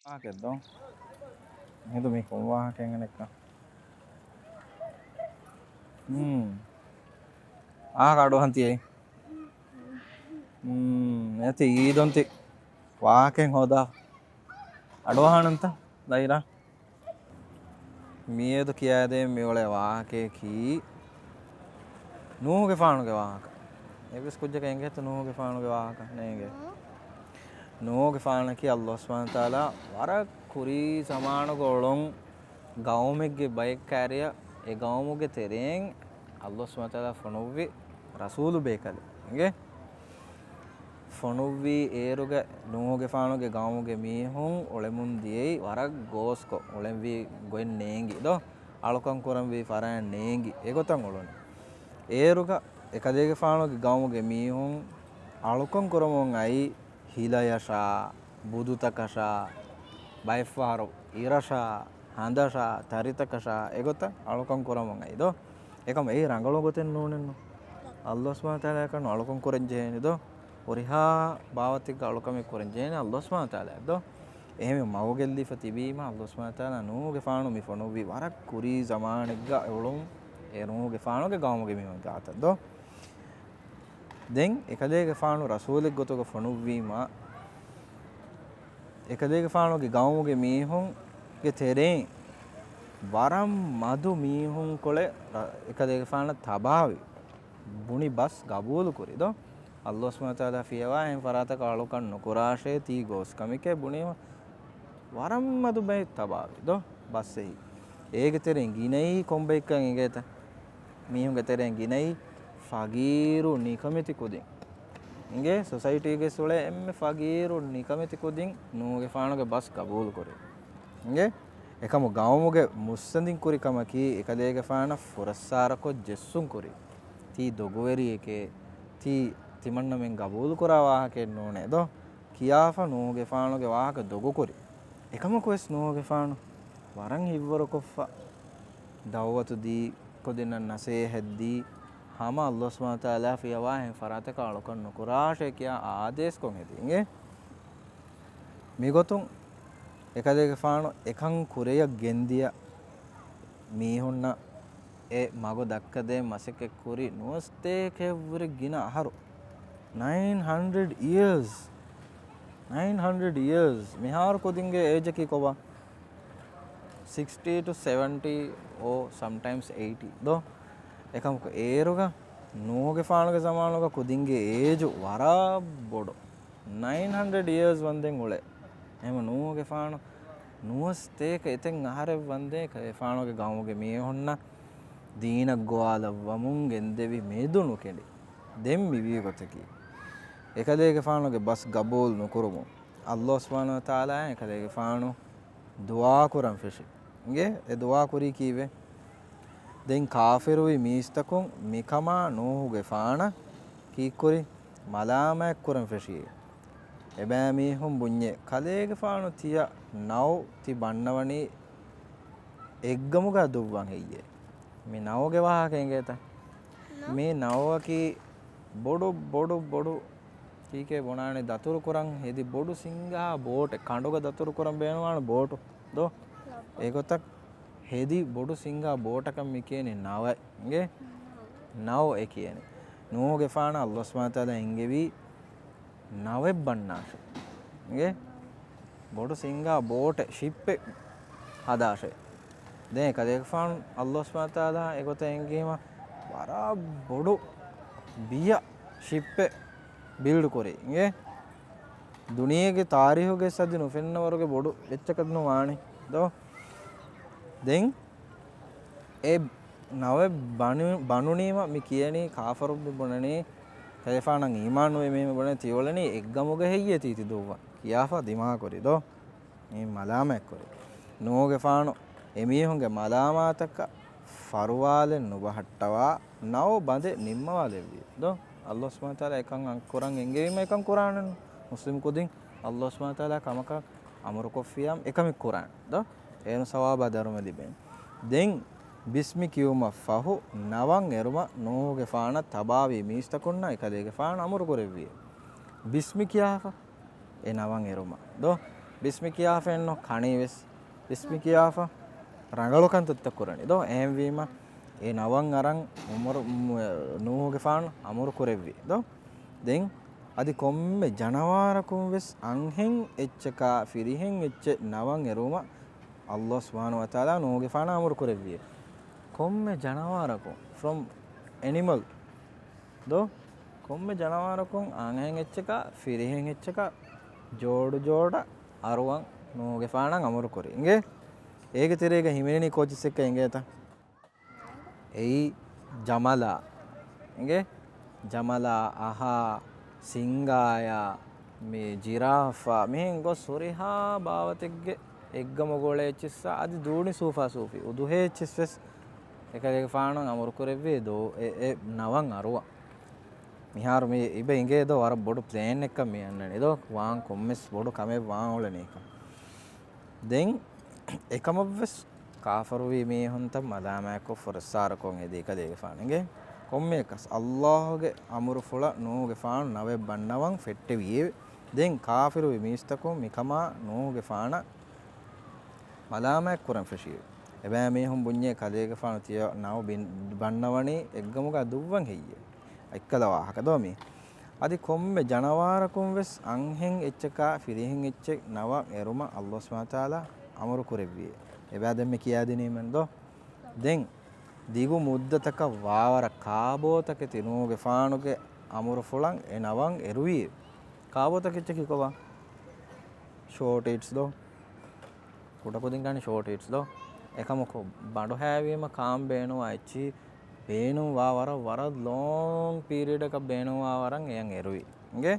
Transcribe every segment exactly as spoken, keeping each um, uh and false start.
ވާހަކައެއް ދޯ؟ މިހިނދު މީ ކޮން ވާހަކައެއް އަނެއްކާ؟ ހުން. އާ ކަޑު ހަންތިއެއް. ހުން. އޭތި އީދުންތި ވާހަކައެއް ހޯދާ. އަޑުއަހާނަންތަ ލައިރާ؟ މިއަދު ކިޔާދޭން މިއުޅޭ ވާހަކަޔަކީ ނޫހުގެފާނުގެ ވާހަކަ. އެއްވެސް ކުއްޖަކަށް އެނގޭތަ ނޫހުގެފާނުގެ ވާހަކަ؟ ނޭނގެ. ނޫހުގެފާނަކީ އައްލާހު ސުބްޙާނަހު ވަތަޢާލާ ވަރަށް ކުރީ ޒަމާނުގަ އުޅުން ގައުމެއްގެ ބައެއް ކާރިޔަށް، އެ ގައުމުގެ ތެރެއިން އައްލާހު ސުބްޙާނަހު ވަތަޢާލާ ފޮނުއްވި ރަސޫލު ބޭކަލެއް. އިނގޭ؟ ފޮނުއްވީ އޭރުގަ ނޫހުގެފާނުގެ ގައުމުގެ މީހުން އުޅެމުން ދިޔައީ ވަރަށް ގޯސްކޮށް، އުޅެންވީ ގޮތް ނޭނގި ދޯ، އަޅުކަން ކުރަންވީ ފަރާތް ނޭނގި އެގޮތަށް އުޅުނު. އޭރުގަ އެކަލޭގެފާނުގެ ގައުމުގެ މީހުން އަޅުކަން ކުރަމުން އައީ ހިލަޔަށާ، ބުދުތަކަށާ، ބައެއްފަހަރު އިރަށާ، ހަނދަށާ، ތަރިތަކަށާ އެގޮތަށް އަޅުކަން ކުރަމުން އައި ދޯ. އެކަމަ އެއީ ރަނގަޅު ގޮތެއް ނޫނެއްނު. އައްލާހު ސުބްޙާނަހު ވަތަޢާލާއަކަށް އަޅުކަން ކުރަން ޖެހޭނެ ދޯ. ހުރިހާ ބާވަތެއްގަ އަޅުކަމެއް ކުރަން ޖެހޭނެ އައްލާހު ސުބްޙާނަހު ވަތަޢާލާއަށް ދޯ. އެހެން މަގު ގެއްލިފަ ތިބީމަ އައްލާހު ސުބްޙާނަހު ވަތަޢާލާ ނޫހުގެފާނު މި ފޮނުއްވި ވަރަށް ކުރީ ޒަމާނެއްގަ އުޅުން އެ ނޫހުގެފާނުގެ ގައުމުގެ މީހުން ގާތަށް ދޯ. ދެން އެކަލޭގެފާނު ރަސޫލެއް ގޮތުގަ ފޮނުއްވީމަ، އެކަލޭގެފާނުގެ ގައުމުގެ މީހުންގެ ތެރެއިން ވަރަށް މަދު މީހުންކޮޅެއް ރަ-، އެކަލޭގެފާނަށް ތަބާވި، ބުނި ބަސް ގަބޫލުކުރި ދޯ. އައްލާހު ސުބްޙާނަހު ވަތަޢާލާ ފިޔަވާ އެހެން ފަރާތަކަށް އަޅުކަން ނުކުރާށޭ ތީ ގޯސް ކަމެކޭ ބުނީމަ، ވަރަށް މަދު ބައެއް ތަބާވި ދޯ ބަސްއެއީ. އޭގެ ތެރެއިން ގިނައީ ކޮންބައެއްކަން އިނގޭތަ؟ މީހުންގެ ތެރެއިން ގިނައީ ފަގީރު ނިކަމެތި ކުދިން. އިނގޭ ސޮސައިޓީގެ ސުޅޭ އެންމެ ފަގީރު ނިކަމެތި ކުދިން ނޫހުގެފާނުގެ ބަސް ގަބޫލުކުރި. އިނގޭ އެކަމު ގައުމުގެ މުއްސަނދިން ކުރި ކަމަކީ އެކަލޭގެފާނަށް ފުރައްސާރަކޮށް ޖެއްސުން ކުރި. ތީ ދޮގުވެރިއެކޭ، ތީ ތިމަންނަމެން ގަބޫލުކުރާ ވާހަކައެއް ނޫނޭ ދޯ ކިޔާފަ ނޫހުގެފާނުގެ ވާހަކަ ދޮގުކުރި. އެކަމަކުވެސް ނޫހުގެފާނު ވަރަށް ހިތްވަރުކޮށްފަ ދައުވަތު ދީ، ކުދިންނަށް ނަސޭހަތް ދީ، ހަމަ އައްލާހު ސުބްޙާނަހު ވަތަޢާލާ ފިޔަވާ އެހެން ފަރާތަކަށް އަޅުކަން ނުކުރާށޭ ކިޔާ އާދޭސްކޮށް ހެދި އިނގޭ. މިގޮތުން އެކަލޭގެފާނު އެކަން ކުރެޔަށް ގެންދިޔަ މީހުންނަށް އެ މަގު ދައްކަދޭން މަސައްކަތް ކުރި ނުވަސްދޭކައެއްވުރެ ގިނަ އަހަރު. Nine hundred years. Nine hundred years. މިހާރު ކުދިންގެ އޭޖަކީ ކޮބާ؟ Sixty to seventy or sometimes eighty ދޯ؟ އެކަމަކު އޭރުގަ ނޫހުގެފާނުގެ ޒަމާނުގަ ކުދިންގެ އޭޖު ވަރަށް ބޮޑު. Nine hundred years ވަންދެން އުޅޭ. އެހެން ނޫހުގެފާނު ނުވަސްދޭކަ އެތެއް އަހަރެއް ވަންދެން އެކަލޭގެފާނުގެ ގައުމުގެ މީހުންނަށް ދީނަށް ގޮވާލައްވަމުން ގެންދެވި މެދު ނުކެނޑި. ދެން މިވީ ގޮތަކީ، އެކަލޭގެފާނުގެ ބަސް ގަބޫލު ނުކުރުމުން، އައްލާހު ސުބްޙާނަހު ވަތަޢާލާއަށް އެކަލޭގެފާނު ދުޢާ ކުރަން ފެށި. އިނގޭ، އެ ދުޢާ ކުރީ ކީއްވެ؟ ދެން ކާފިރުވި މީސްތަކުން މިކަމާ ނޫހުގެފާނަށް ކީއްކުރި؟ މަލާމާތް ކުރަން ފެށިއޭ. އެބައިމީހުން ބުންޏޭ، ކަލޭގެފާނު ތިޔަ ނައު ތި ބަންނަވަނީ އެއްގަމުގަ ދުއްވަން ހެއްޔޭ؟ މި ނައުގެ ވާހަކަ އިނގޭތަ؟ ނައު؟ މި ނައުއަކީ ބޮޑު، ބޮޑު، ބޮޑު، ކީކޭ ބުނާނެ، ދަތުރު ކުރަން ހެދި ބޮޑު ސިނގާ ބޯޓެއް، ކަނޑުގަ ދަތުރު ކުރަން ބޭނުންވާނެ ބޯޓު ދޯ؟ އެގޮތަށް ހެދި ބޮޑު ސިނގާ ބޯޓަކަށް މި ކިޔަނީ ނައު އިނގޭ؟ ނައު އެ ކިޔަނީ. ނޫހުގެފާނަށް އައްލާހު ސުބްޙާނަހު ވަތަޢާލާ އެންގެވީ ނައުއެއް ބަންނާށޭ. އިނގޭ؟ ބޮޑު ސިނގާ ބޯޓެއް، ޝިއްޕެއް ހަދާށޭ. ދެން އެކަލޭގެފާނު އައްލާހު ސުބްޙާނަހު ވަތަޢާލާ އެގޮތަށް އެންގީމަ ވަރަށް ބޮޑު ބިޔަ ޝިއްޕެއް ބިލްޑް ކުރީ. އިނގޭ؟ ދުނިޔޭގެ ތާރީހުގެ އަދި ނުފެންނަ ވަރުގެ ބޮޑު އެއްޗަކަށް ނުވާނެ ދޯ؟ ދެން އެ ނައުއެއް ބަނު-، ބަނުނީމަ މި ކިޔަނީ ކާފަރު މި ބުނަނީ، ކަލޭފާނަށް އީމާން ނުވި މީހުން ބުނަނީ ތި އުޅެނީ އެއްގަމުގަ ހެއްޔޭ ތީ ތި ދުއްވަން ކިޔާފަ ދިމާކުރި ދޯ؟ މި މަލާމާތްކުރި. ނޫހުގެފާނު އެމީހުންގެ މަލާމާތަކަށް ފަރުވާލެއް ނުބަހައްޓަވާ ނައު ބަނދެއް ނިންމަވާލެއްވި ދޯ؟ އައްލާހު ސުބްޙާނަހު ވަތަޢާލާ އެކަން ކުރަން އެންގެވީމަ އެކަން ކުރާނެ. މުސްލިމް ކުދިން އައްލާހު ސުބްޙާނަހު ވަތަޢާލާ ކަމަކަށް އަމުރުކޮށްފިއްޔާ އެކަމެއް ކުރާނެ ދޯ؟ އޭރު ސަވާބާ ދަރުމަ ލިބޭނެ. ދެން ބިސްމި ކިޔުމަށް ފަހު ނަވަން އެރުމަށް ނޫހުގެފާނަށް ތަބާވި މީސްތަކުންނަށް އެކަލޭގެފާނު އަމުރު ކުރެއްވިއޭ. ބިސްމި ކިޔާފަ އެ ނަވަން އެރުމަށް ދޯ؟ ބިސްމި ކިޔާފައެއްނު ކަނީވެސް. ބިސްމި ކިޔާފަ ރަނގަޅު ކަންތައްތައް ކުރަނީ ދޯ. އެހެންވީމަ އެ ނަވަން އަރަން އުމަރު، ނޫހުގެފާނު އަމުރު ކުރެއްވި ދޯ. ދެން އަދި ކޮންމެ ޖަނަވާރަކުން ވެސް އަންހެން އެއްޗަކާ ފިރިހެން އެއްޗެއް ނަވަން އެރުވުމަށް ﷲ ސުބްޙާނަހޫ ވަތަޢާލާ ނޫހުގެފާނަށް އަމުރު ކުރެއްވި. ކޮންމެ ޖަނަވާރަކުން، from animal ދޯ، ކޮންމެ ޖަނަވާރަކުން އަންހެން އެއްޗަކާ ފިރިހެން އެއްޗަކާ ޖޯޑު ޖޯޑަށް އަރުވަން ނޫހުގެފާނަށް އަމުރު ކުރި. އިނގޭ؟ އޭގެ ތެރޭގަ ހިމެނެނީ ކޯޗިއްސެއްކަ އިނގޭތަ؟ އެއީ ޖަމަލާ. އިނގޭ؟ ޖަމަލާ، އަހާ، ސިންގާޔާ، މި ޖިރާފާ، މިހެން ގޮސް ހުރިހާ ބާވަތެއްގެ އެއްގަމުގަ އުޅޭ އެއްޗިއްސާ އަދި ދޫނި ސޫފާސޫފި އުދުހޭ އެއްޗިއްސް ވެސް އެކަލޭގެފާނު އަމުރު ކުރެއްވި ދޯ އެ، އެ ނަވަން އަރުވަން. މިހާރު މި އިބަ އިނގޭ ދޯ ވަރަށް ބޮޑު ޕްލޭން އެއްކަން މި އަންނަނީ ދޯ ވާން ކޮންމެސް ބޮޑު ކަމެއް ވާން އުޅެނީކަން. ދެން އެކަމަށްވެސް ކާފަރުވީ މީހުންތައް މަލާމާތްކޮށް ފުރައްސާރަކޮށް އެދީ ކަލޭގެފާނުގެ ކޮންމެއަކަސް ﷲ ގެ އަމުރުފުޅަށް ނޫހުގެފާނު ނަވެއް ބަންނަވަން ފެއްޓެވިއެވެ. ދެން ކާފިރުވި މީސްތަކުން މިކަމާ ނޫހުގެފާނަށް މަލާމާތް ކުރަން ފެށީވެ. އެބައިމީހުން ބުންޏޭ ކަލޭގެފާނު ތިޔަ ނަވަ ބިން-، ބަންނަވަނީ އެއްގަމުގަ ދުއްވަން ހެއްޔެވެ؟ އެއްކަލަ ވާހަކަ ދޯ މީ. އަދި ކޮންމެ ޖަނަވާރަކުން ވެސް އަންހެން އެއްޗަކާ ފިރިހެން އެއްޗެއް ނަވަ އެރުމަށް ﷲ ސުބްޙާނަހޫ ވަތަޢާލާ އަމުރު ކުރެއްވިއެވެ. އެބައި ދެންމެ ކިޔާދިނީމެން ދޯ. ދެން ދިގު މުއްދަތަކަށް ވާވަރަށް ކާބޯތަކެތި ނޫހުގެފާނުގެ އަމުރުފުޅަށް އެ ނަވަން އެރުވިއެވެ. ކާބޯތަކެއްޗަކީ ކޮބާ؟ ޝޯޓް އިޓްސް ދޯ. ކުޑަކުދިން ކަނި ޝޯޓް އިޓްސް ދޯ. އެކަމަކު ބަނޑުހައިވީމަ ކާން ބޭނުންވާ އެއްޗިހި ބޭނުންވާ ވަރަށް، ވަރަށް ލޯން ޕީރިއަޑަކަށް ބޭނުންވާ ވަރަށް އެޔަން އެރުވި. އިނގޭ؟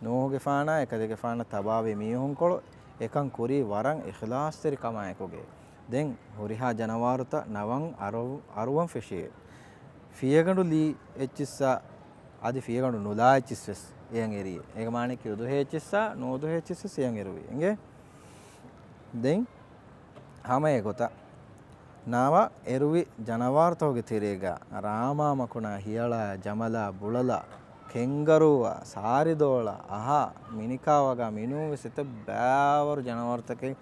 ނޫހުގެފާނާ އެކަލޭގެފާނަށް ތަބާވި މީހުންކޮޅު އެކަން ކުރީ ވަރަށް އިޚްލާޞްތެރިކަމާއެކުގައި. ދެން ހުރިހާ ޖަނަވާރުތައް ނަވަން އަރު-، އަރުވަން ފެށީ. ފިޔަގަނޑު ލީ އެއްޗިއްސާ އަދި ފިޔަގަނޑު ނުލާ އެއްޗިއްސް ވެސް އެޔަން އެރި. އޭގެ މާނައަކީ އުދުހޭ އެއްޗިއްސާ ނުއުދުހޭ އެއްޗިއްސް ވެސް އެޔަން އެރުވި. އިނގޭ؟ ދެން ހަމަ އެގޮތަށް ނަވަ އެރުވި ޖަނަވާރުތަކުގެ ތެރޭގަ ރާމާ މަކުނާ ހިޔަޅާ ޖަމަލާ ބުޅަލާ ކެންގަރޫއާ ސާރިދޯޅާ އަހާ މިނިކާ ވަގާ މިނޫން ވެސް އެތައް ބައިވަރު ޖަނަވާރުތަކެއް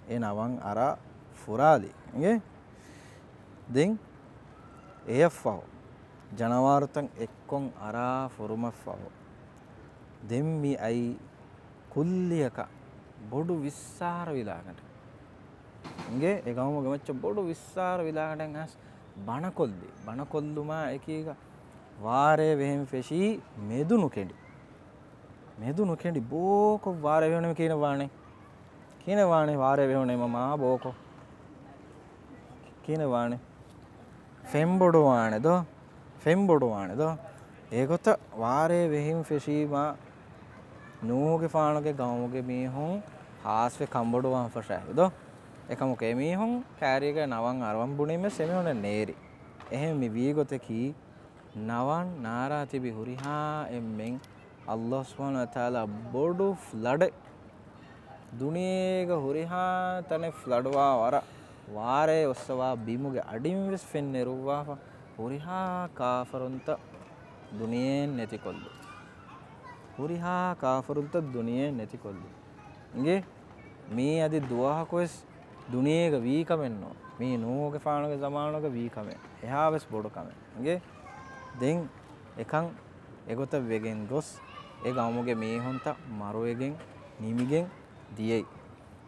އެ ނަވަން އަރާ ފުރާލި. އިނގޭ؟ ދެން އެޔަށްފަހު ޖަނަވާރުތައް އެއްކޮށް އަރާ ފުރުމަށްފަހު ދެން މި އައީ ކުއްލިއަކަށް ބޮޑު ވިއްސާރަ ވިލާގަނޑެއް. އިނގޭ؟ އެ ގައުމުގެ މައްޗަށް ބޮޑު ވިއްސާރަ ވިލާގަނޑެއް އައިސް ބަނަކޮށްލި. ބަނަކޮށްލުމާ އެކީގަ ވާރޭ ވެހެން ފެށީ މެދު ނުކެނޑި. މެދު ނުކެނޑި ބޯކޮށް ވާރޭ ވެހުނީމަ ކިހިނެއް ވާނެ؟ ކިހިނެއް ވާނެ ވާރޭ ވެހުނީމަ މާ ބޯކޮށް؟ ކިހިނެއް ވާނެ؟ ފެންބޮޑުވާނެ ދޯ؟ ފެންބޮޑުވާނެ ދޯ؟ އެގޮތަށް ވާރޭ ވެހިން ފެށީމާ ނޫހުގެފާނުގެ ގައުމުގެ މީހުން ހާސްވެ ކަންބޮޑުވާން ފަށާފި ދޯ؟ އެކަމަކު އެމީހުން ކާރީގަ ނަވަން އަރުވަން ބުނީމެސް އެމީހުންނަށް ނޭރި. އެހެން މި ވީގޮތަކީ ނަވަން ނާރާ ތިބި ހުރިހާ އެންމެން ﷲ ސުބްޙާނަހޫ ވަތަޢާލާ ބޮޑު ފްލަޑެއް، ދުނިޔޭގަ ހުރިހާ ތަނެއް ފްލަޑްވާ ވަރަށް، ވާރޭ އޮއްސަވާ ބިމުގެ އަޑިން ވެސް ފެން ނެރުއްވާފަ، ހުރިހާ ކާފަރުންތައް ދުނިޔެއިން ނެތިކޮށްލި. ހުރިހާ ކާފަރުންތައް ދުނިޔެއިން ނެތިކޮށްލި. އިނގޭ؟ މީ އަދި ދުވަހަކުވެސް ދުނިޔޭގަ ވީ ކަމެއް ނޫން. މީ ނޫހުގެފާނުގެ ޒަމާނުގަ ވީ ކަމެއް. އެހާވެސް ބޮޑު ކަމެއް. އިނގޭ؟ ދެން އެކަން އެގޮތަށް ވެގެން ގޮސް، އެ ގައުމުގެ މީހުންތައް މަރުވެގެން ނިމިގެން ދިޔައީ.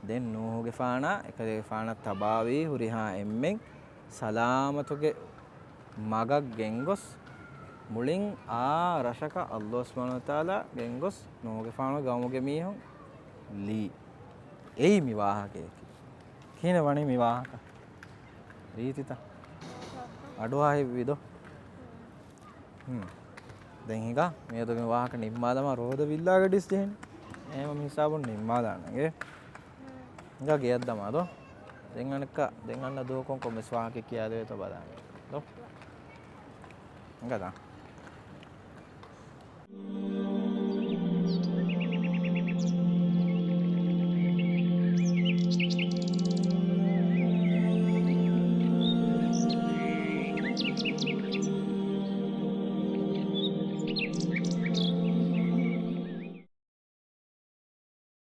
ދެން ނޫހުގެފާނާ އެކަލޭގެފާނަށް ތަބާވީ ހުރިހާ އެންމެން ސަލާމަތުގެ މަގަށް ގެންގޮސް، މުޅިން އާ ރަށަކަށް ﷲ ސުބްޙާނަހޫ ވަތަޢާލާ ގެންގޮސް، ނޫހުގެފާނުގެ ގައުމުގެ މީހުން ލީ. އެއީ މި ވާހަކަޔަކީ. ކިހިނެއް ވަނީ މި ވާހަކަ؟ ރީތިތަ؟ އަޑުއަހައި ވިދޯ. ހުން. ދެން ހިނގާ، މިއަދުގެ މި ވާހަކަ ނިންމާލަމާ ރޯދަ ވިއްލާގަ ޑިސް ޖެހެން. އެހެންވީމަ މި ހިސާބުން ނިންމާލާނަން އޭ. ހިނގާ ގެޔަށް ދަމާ ދޯ. ދެން އަނެއްކާ، ދެން އަންނަ ދުވަހަކުން ކޮންމެސް ވާހަކަ ކިޔާދެވޭތޯ ބަލާނަން ދޯ. ހިނގާ ދާ.